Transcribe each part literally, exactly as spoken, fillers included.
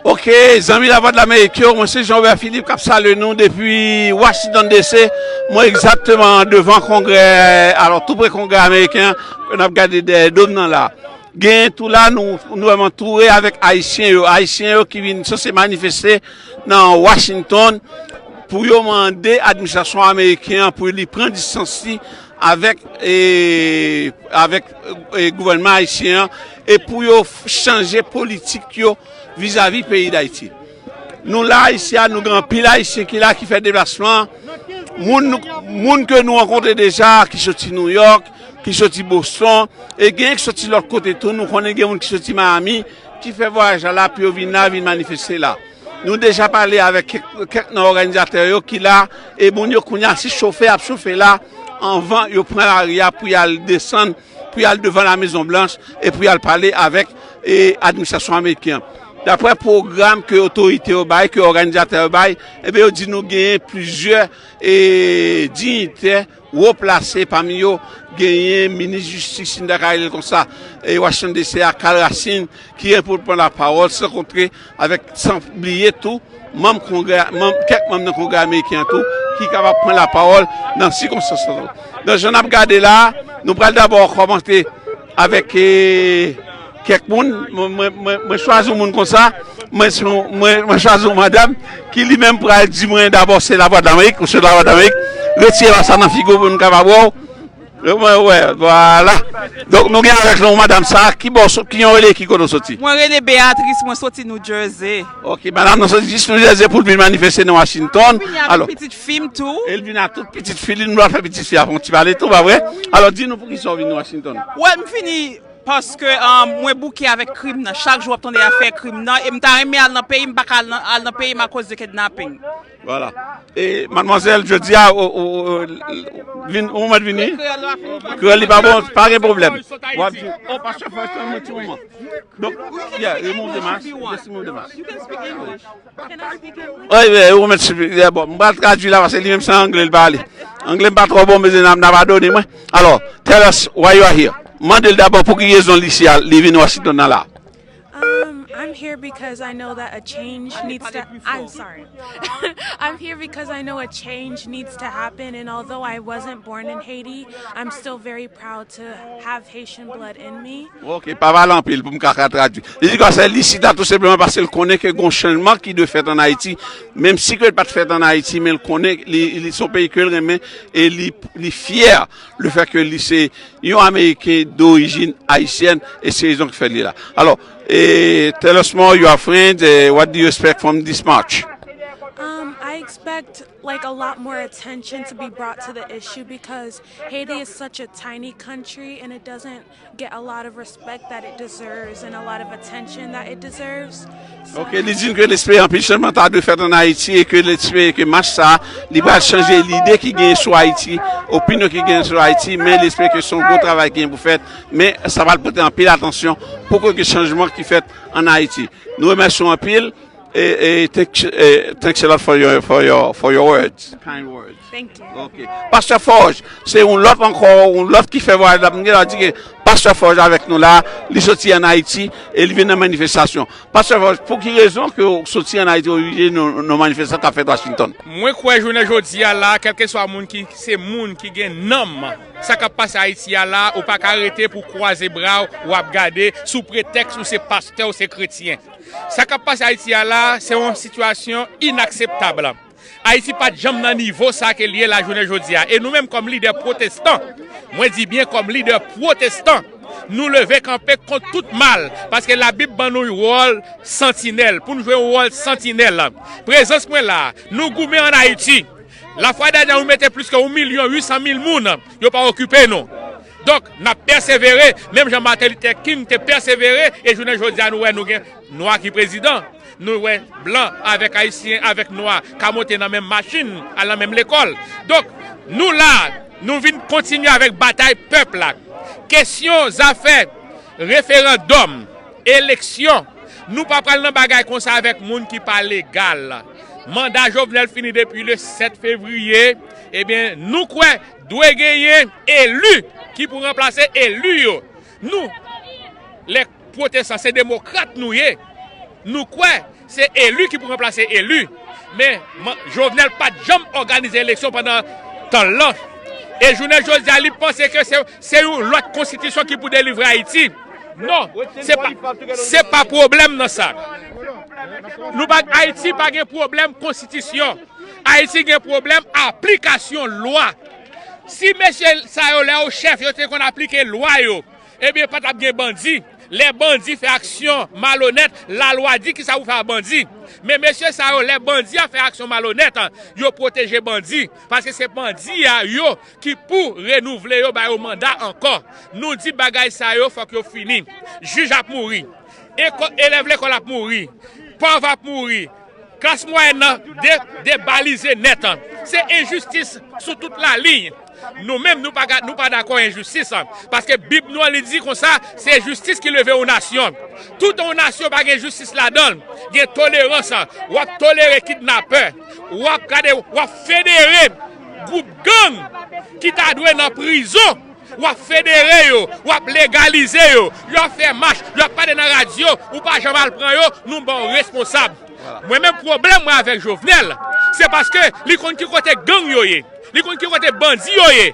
Ok, zanmi Lavwadlamerik yo, mwen se Jean Robert Philippe k ap salye nou depi Washington D C. Mwen egzakteman devan Kongrè, alò tou pre Kongrè ameriken an, ke n ap gade dèyè do m nan la. Gen tou la, nou, nou vrèman antoure avèk Ayisyen yo. Ayisyen yo ki vin sanse manifeste nan Washington pou yo mande administrasyon ameriken an pou li pran distans li avèk, e, avèk, e, gouvènman ayisyen an e pou yo f- chanje politik yo vizavi peyi Dayiti. Nou la isi a, nou gen anpil Ayisyen ki la, ki fè deplasman. Moun, moun ke nou rankontre deja, ki soti Nouyòk, ki soti Boston, e gen ki soti lòt kote tou. Nou konnen gen moun ki soti Miami, ki fè vwayaj la, la pou yo vin la, vin manifeste la. Nou deja pale avèk kèk, kèk nan òganizatè yo ki la, e moun yo kounye a se chofe ap chofe la, anvan yo pran lari a pou y al desann, pou y al devan la Mezon Blanch e pou y al pale avèk, e, administrasyon ameriken an. Daprè pwogram ke otorite yo bay, ke òganizatè yo bay, ebyen yo di nou genyen plizyè, e, diyitè wo plase, pami yo genyen minis jistis, si n ta ka rele l konsa, e, Washington D C a, Carl Racine, ki gen pou l pran lapawòl, san kontre avèk, san bliye tou, manm Kongrè, manm, kèk manm nan Kongrè ameriken an tou, ki kapab pran lapawòl nan sikonstans sa yo. Nan jan n ap gade la, nou pral dabò kòmanse avèk, e, kèk moun. Mwen, mwen, mwen, mwen chwazi yon moun konsa. Mwen, se yon- mwen, mwen chwazi yon madanm ki li menm pral di mwen dabò se Lavwadlamerik, ou se Lavwadlamerik. Retire pa sa nan figi w pou nou kapab wè w. Mwen, wè, vwala. Donk, nou gen avèk nou madanm sa, ki bò, ki yon rele, ki kote w soti? Mwen rele Beatrice, mwen soti New Jersey. Ok, madanm nan soti jis New Jersey pou l vin manifeste nan Washington. Mwen vini avèk pitit fi m tou. E l vin ak tout pitit fi li, nou pral fè pitit fi a fè yon ti pale tou, pa vre? Alò, di nou poukisa w vin Washington? Wè, m vini paske, um, mwen bouke avèk krim nan. Chak jou w ap tande afè krim nan. E m ta renmen al nan peyi m, m pa ka al nan, al nan peyi m akoz de kidnapping. Vwala. E, madmwazèl, jodi a, ou, ou, ou, vin, ou mèt vini? Kreyòl li pa bon, pa gen pwoblèm. W ap di, oh, pastè Fòj, tann mwen ti moman. Donk, yeah, remove the mask. Just remove the mask. Wi, wi, ou mèt, yeah, bon, m pral tradui la, paske li menm se angle l pale. Angle m pa twò bon, mezanmi, n a padone mwen. Alò, tell us why you are here. Mande l dabò pou ki rezon li isi a, li vin Washington nan la. Um, I'm here because I know that a change needs to. I'm sorry. I'm here because I know a change needs to happen, and although I wasn't born in Haiti, I'm still very proud to have Haitian blood in me. Ok, pa pale anpil pou m ka, ka tradui. Li di konsa, li isi a tou senpleman paske l konnen ke gon chanjman ki dwe fèt ann Ayiti. Menm si ke l pa t fèt ann Ayiti, men l konnen li, li se yon peyi ke l renmen e li, li fyè le fè ke li se yon Ameriken dorijin ayisyèn, e se rezon ki fè li la. Alò, e, tell us more, your friend, eh, what do you expect from this march? Um, I expect, like, a lot more attention to be brought to the issue because Haiti is such a tiny country and it doesn't get a lot of respect that it deserves and a lot of attention that it deserves. So, ok, li di n ke l espere anpil chanjman ta dwe fèt ann Ayiti e ke l espere ke mach sa a, li pral chanje lide ki genyen sou Ayiti, opinyon ki genyen sou Ayiti, men l espere ke se yon gwo travay ki gen pou fèt, men sa pral pote anpil atansyon pou ke gen chanjman ki fèt ann Ayiti. Nou remèsye w anpil. E, e, thanks, e, thanks a lot for your, for your, for your words. Kind words. Thank you. Ok. Pastè Forge, se yon lòt ankò, yon lòt ki fè vwayaj la. M gen la di ke Pastè Forge avèk nou la, li soti ann Ayiti e li vin nan manifestasyon. Pastè Forge, pou ki rezon ke w soti ann Ayiti, w oblije nan, nan manifestasyon k ap fèt Washington? Mwen kwè jounen jodi a la, kèlkeswa moun ki se moun ki gen nanm, sa k ap pase Ayiti a la, ou pa ka rete pou kwaze bra w, w ap gade sou pretèks ou se pastè, ou se kretyen. Sa k ap pase Ayiti a la, se yon sitiyasyon inakseptab. Ayiti pa t janm nan nivo sa ke l ye la jounen jodi a. E nou menm kòm lidè pwotestan, mwen di byen kòm lidè pwotestan, nou leve kanpe kont tout mal, paske Labib ban nou yon wòl santinèl, pou n jwe yon wòl santinèl. Prezans mwen la, nou goumen ann Ayiti. Lafwa dènye, nou mete plis ke yon milyon uit san mil moun, yo pa okipe nou. Donk, n ap pèsevere, menm jan Martin Luther King te pèsevere, e jounen jodi a, nou wè nou gen nwa ki prezidan, nou wè blan avèk ayisyen, avèk nwa, ka monte nan menm machin, al nan menm lekòl. Donk, nou la, nou vin kontinye avèk batay pèp la. Kesyon zafè referandòm, eleksyon, nou pa pral nan bagay konsa avèk moun ki pa legal. Manda Jovenel fini depi le sèt fevriye. Ebyen, nou kwè dwe genyen eli ki pou ranplase eli yo. Nou, lè pwotestan, se demokrat nou ye. Nou kwè Se eli ki pou ranplase eli. Men, man- Jovenel pa t janm òganize eleksyon pandan tan l lan. E jounen jodi a, li panse ke se, se yon lòt konstitisyon ki pou delivre Ayiti. Non, se pa, se pa pwoblèm nan sa. Nou pa, Ayiti pa gen pwoblèm konstitisyon. Ayiti gen pwoblèm aplikasyon lwa. Si mesye sa yo, lè yo chèf, yo te konn aplike lwa yo, ebyen, pa t ap gen bandi. Lè bandi fè aksyon malonèt, lalwa di kisa pou fè a bandi. Men mesye sa yo, lè bandi a fè aksyon malonèt, yo pwoteje bandi. Paske se bandi a yo ki pou renouvle yo, ba yo manda ankò. Nou di bagay sa yo, fòk yo fini. Jij ap mouri. Eko- elèv lekòl ap mouri. Pòv ap mouri. Klas mwayèn nan de- debalize nèt. Se enjistis sou tout laliy. Nou menm, nou pa, ga- nou pa dakò enjistis. Paske Bib nou an, li di konsa, se jistis ki leve yon nasyon. Tout yon nasyon pa gen jistis ladan l. Gen tolerans. W ap tolere kidnapè. W ap gade, w ap federe gwoup gang ki ta dwe nan prizon. W ap federe yo, w ap legalize yo, y ap fè mach, y ap pale nan radyo, ou pa janm al pran yo, nou ba w responsab. Mwen menm pwoblèm mwen avèk Jovenel, se paske li konn ki kote gang yo ye, li konn ki kote bandi yo ye,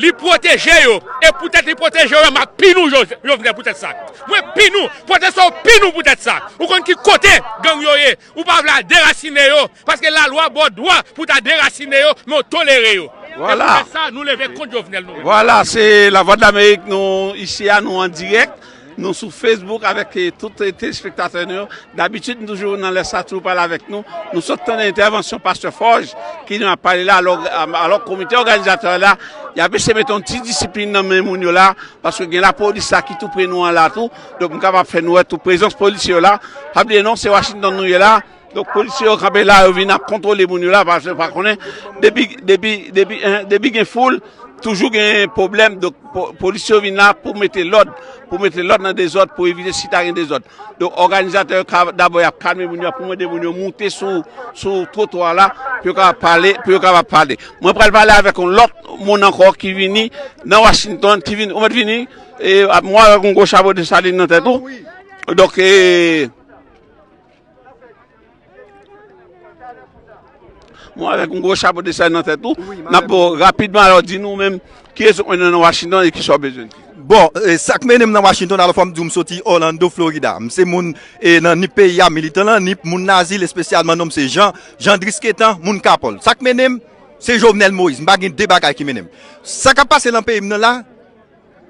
li pwoteje yo, e poutèt li pwoteje yo, m ap pini w, Jo- Jovenel, poutèt sa. Mwen pini w, pwoteje w pini w poutèt sa. Ou konn ki kote gang yo ye, ou pa vle al derasine yo, paske lalwa ba w dwa pou ta derasine yo, men w tolere yo. Vwala. E pou fè sa, nou leve kont Jovenel nou menm. Vwala, se Lavwadlamerik, nou isi a, nou an dirèk. Nou sou Facebook avèk, eh, tout, eh, telespektatè nou yo. Dabitid, nou toujou nan lè sa, toujou pale avèk nou. Nou sot tande entèvansyon pastè Forge, ki nou ap pale la, alò, alò komite òganizatè la, y ap eseye mete yon ti disiplin nan men moun yo la, paske gen lapolis la ki tou pre nou an la tou. Donk, m kapab fè nou wè tou prezans polisye yo la. Pa bliye non, se Washington nou ye la. Donk, polisye yo kanpe la, yo vin ap kontwole moun yo la, paske yo pa konnen. Depi, depi, depi, eh, depi gen foul, toujou gen pwoblèm. Donk, po- polisye yo vin la pou mete lòd, pou mete lòd nan dezòd, pou evite si ta gen dezòd. Donk, òganizatè yo ka, dabò, y ap kalme moun yo, pou mande moun yo moute sou, sou twotwa la, pou yo kapab pale, pou yo kapab pale. Mwen pral pale avèk yon lòt moun ankò ki vini nan Washington, ki vini, ou mèt vini, e, mwen avèk yon gwo chapo Desalin nan tèt ou. Donk, e, Mwen avèk yon gwo chapo Desalin nan tèt ou. N ap ba w rapidman, alò, di nou menm ki rezon k mennen w nan Washington e kisa w bezwen di. Bon, e, sa k mennen m nan Washington, alò, fò m di w, m soti Orlando, Florida. M se moun, e, nan nip peyi a, militan nan nip, moun Nazil, espesyalman, non m se Jean, Jean Drisquetan, moun Kapòl. Sa k mennen m, se Jovenel Moïse. M pa gen de bagay ki mennen m. Sa k ap pase nan peyi m nan la,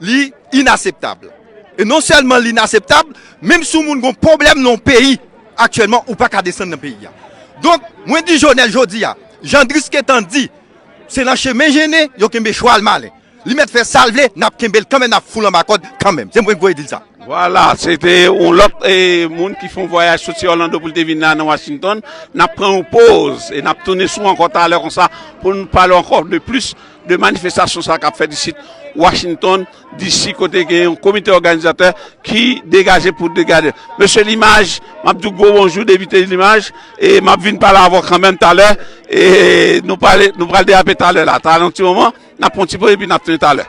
li inaseptab. E non sèlman li inaseptab, menm si yon moun gon pwoblèm nan yon peyi, aktyèlman, ou pa ka desann nan peyi a. Donk, mwen di Jovenel jodi a, Jean Drisquetan di, se nan chemen jennen, yo kenbe chwal malen. Li mèt fè sa l vle, n ap kenbe l kanmenm, n ap foul anba kòd kanmenm. Se mwen k voye di l sa. Vwala, se te yon lòt, e, moun ki fè yon vwayaj soti Orlando pou l te vin la nan Washington. N ap pran yon poz e n ap tounen sou ankò talè konsa pou n pale ankò de plis de manifestasyon sa k ap fèt isit Washington, D C, kote gen yon komite òganizatè ki degaje pou degaje. Mesye Limaj, m ap di w gwo bonjou, depite Limaj, e m ap vin pale avè w kanmenm talè, e nou pale, nou pral derape talè la. Talè yon ti moman, n ap pran yon ti poz epi n ap tounen talè.